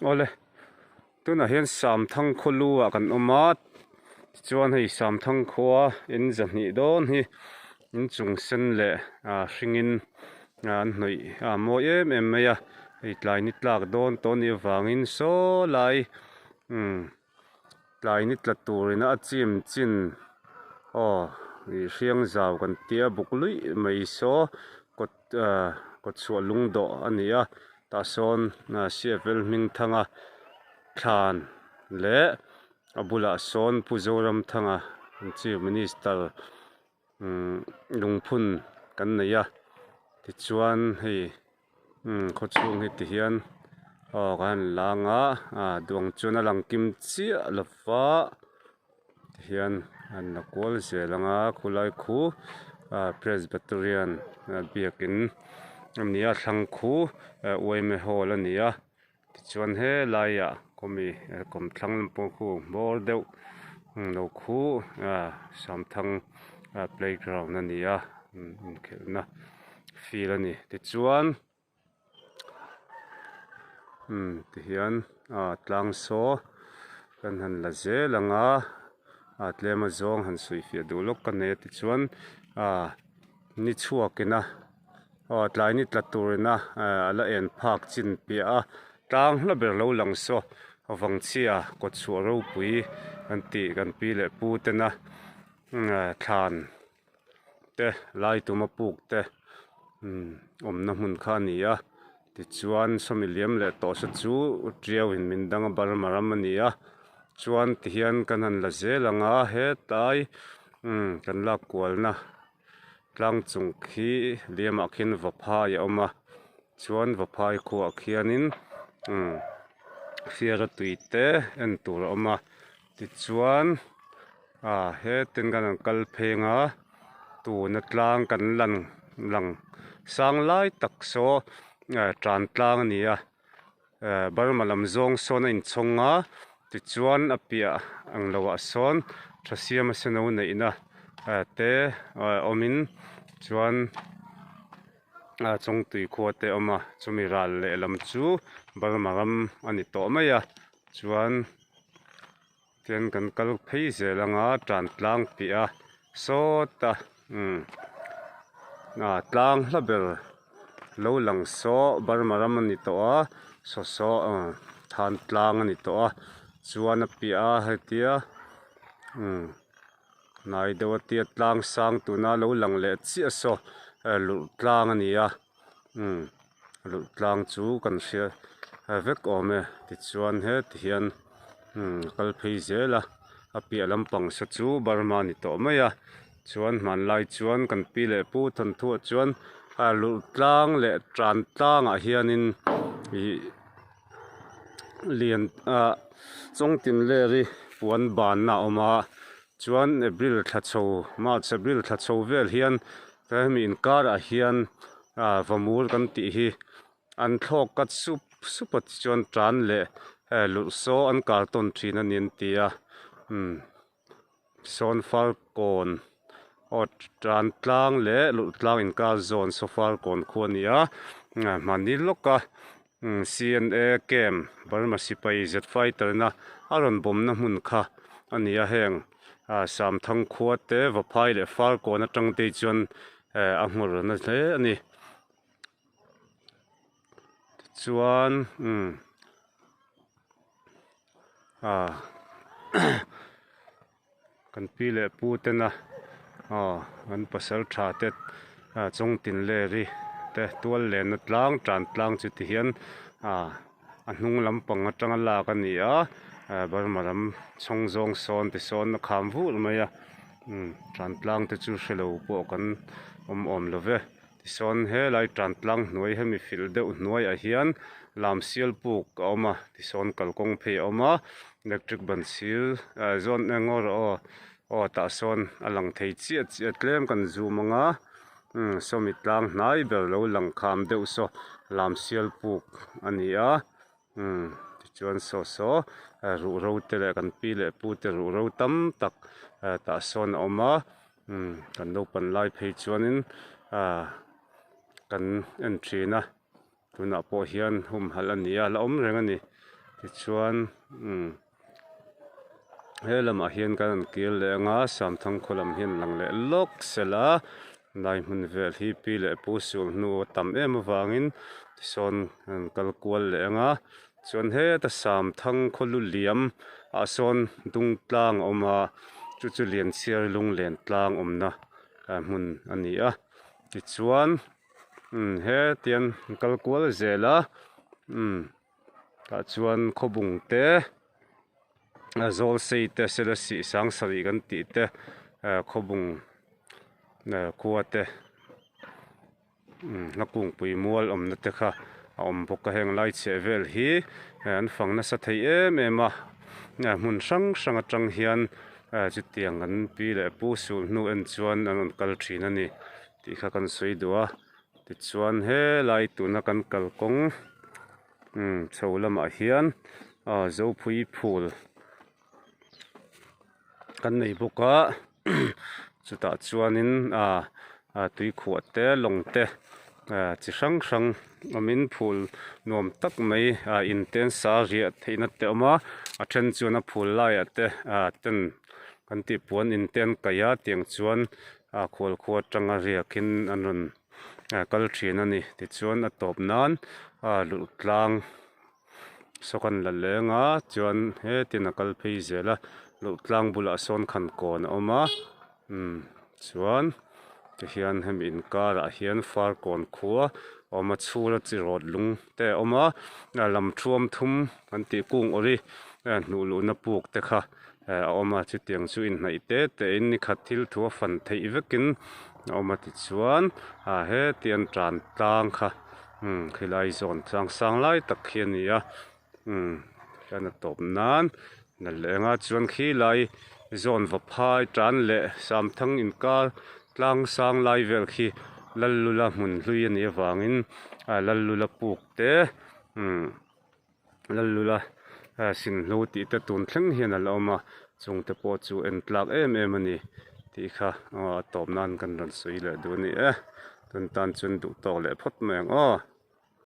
Awle tunah hian Samthang khaw lu ah kan awm a tichuan hei Samthang khua in zahnih dawn hi inchung sen leh ah hringin an hnawih a mawi em em mai a hei tlai ni tlak dawn tawh anih avangin saw lai umm tlai ni tla turin a chim chin aw ih hriang zau kan tia buk luih mai saw kawt ah kawt chhuah lung dawh a ni a tah sawn cfl hming thanga thlan leh a bulah sawn Pu Zoramthanga chief minister umm lungphun kan nei a tichuan hei umm khawchhung hi ti hian aw kan han lang a ah duang chuan a lang kim chiah lo va tihian an la kual zel ang a khulai khu ah presbyterian biakin a ni a thlang khu yma hall a ni a tichuan helaiah kawmi kawmthlang lampang khu hmawr deuh lo khu ah samthang playground a ni a inkhelhna field a ni tichuan. Umm tihian ah tlang saw kan han la zel ang a ah tlem a zawng han sawi fiah duh lawk ka nei a tichuan ah ni chhuak in a aw tlai ni tla tur in a eh a la en phak chin piah a tlang hla ber lo lang saw vangchhia kawt chhuah ropui kan tih kan pi leh pu ten a thlan. te lai tuma puk te umm awmna hmun kha a ni a tichuan sawmi liam leh tawh se chu tiau in min dang a Burma ram a ni a chuan tihian kan han la zel ang a hetlai umm kan lak kualna tlang chung khi liamah khian vaphai a awm a chuan vaphai khuaah khianin umm fiara tui te en tur a awm a tichuan. Ah hetin kan han kal pheng a tuna tlang kan lan lang sang lai tak saw eh tan tlang a ni a eh Burma lam zawng sawn a inchhawng a tichuan a piah ang loh ah sawn tha siam a seno neihna eh te awmin chuan ah chawngtui khua te a awm a chumi ral lehlam chu Burma ram a ni tawh mai a chuan. Chuan kan kal phei zel anga tan tlang piah a sawta umm ah tlang hla ber lo lang saw Burma ram a ni tawh a saw saw ah than tlang a ni tawh a chuan a piah a hetia umm hnai deuh a tia tlang sang tuna lo lang leh chiah saw luh tlang a ni a. Umm luh tlang chu kan hria vek awm e tichuan heti hian umm a kal phei zel a a piah lampang saw chu Burma a ni tawh mai a chuan hmanlai chuan kan pi leh pu thawnthuah chuan a luh tlang leh tan tlangah hianin ih lian ah chawngtin leri puan banna a awm a chuan April thla chho March April thla chho vel hian. Hemi inkarah hian ah vamur kan tih hi an thlawk kat sup sup a tichuan tan leh eh lurh saw an kar tawn thin a ni an ti a umm sawn far kawn aw tan tlang leh lurh tlang inkar zawn saw far kawn khu a ni a hmani lawka umm C N A camp Burma sipai z fighter na a rawn bawmna hmun kha a ni a heng. Ah Samthang khua te Vaphai leh Farkawn atang te hi chuan eh a nghawr na hle a ni tichuan umm ah kan pi leh pu tena aw an pasal tha te ah chawngtin leri te tual lenna tlang tan tlang chu ti hian ah. A hnung lampang atanga lak a ni a eh Burma lam chhawng zawng sawn ti sawn a kham vur mai a umm tan tlang te chu hre lo pawh kan awm awm lo ve tisawn helai tan tlang hnuai hemi filh deuh hnuaiah hian lam sial puk a awm a tisawn kalkawng phei a awm a electric ban sir eh zawn eng aw rawh aw aw tah sawn a lang thei chiah chiah tlem kan zoom ang a. Umm sawmi tlang hnai ber lo lang kham deuh saw lam sial puk a ni a umm tichuan saw saw ruhro te leh kan pi leh pu te ruhro tam tak eh tah sawn a awm a umm kan naupan lai phei chuanin ah kan en thin a. Tunah pawh hian humhalh a ni a, la awm reng a ni. Tichuan umm he lamah hian kan rawn kir leh anga Samthang khaw lam hian lang leh lawk sela lai hmun vel hi pi leh pu sul hnu a tam em avangin tisawn an rawn kal kual leh anga chuan heta Samthang khaw lu liam ah sawn dung tlang a awm a chu chu Lianchhiar lunglen tlang awmna hmun a ni a tichuan umm hetiang an kal kual zel a umm tah chuan khawbung te a zawl sei te sela sih sang sarih kan tih te khawbung khua te umm hla kungpui mual awmna te kha a awm bawk a heng lai chheh vel hi an fang nasa thei em em a hmun hrang hrang atang hian chutiang an pi leh pu sul hnu en chuan an rawn kal thin a ni. Tih kha kan sawi duh a tichuan helai tuna kan kalkawng umm chho lamah hian aw zopui phul kan nei bawk a chutah chuanin ah tuikhuah te lawng te ah chi hrang hrang awmin phul nuam tak mai ah in te an sa riah theihna te a awm a a then chuan a phul laiah te ah ten kan tih puan in te an kaih a tiang chuan a khualkhua atanga riakin an rawn kal thin a ni tichuan a tawp nan a luh tlang saw an la leng a chuan hetin a kal phei zel a luh tlang bulah sawn khan kawn a awm a umm chuan tihian hemi inkarah hian farkawn khua a awm a chhura chi rawt lung te a awm a lam thuam thum an tih kung awri hnuh luhna puk te kha. A awm a chutiang chu inhnaih te te in nikhat thil thu a fan theih vekin a awm a tichuan ah hetiang tan tlang kha umm khilai zawn tlang sang lai tak khi a ni a umm hian a tawp nan nalh leh anga chuan khilai zawn va phai tan leh samthang inkar tlang sang lai vel khi Lallula hmun hlui a nih avangin ah Lallula puk te umm. Lallula Sinhlu tih te tun thleng hian a la awm a, chung te pawh chu en tlak em em a ni tih kha a tawp nan kan rawn sawi leh duh a ni e, tun tan chuan duh tawk leh phawt mai ang aw.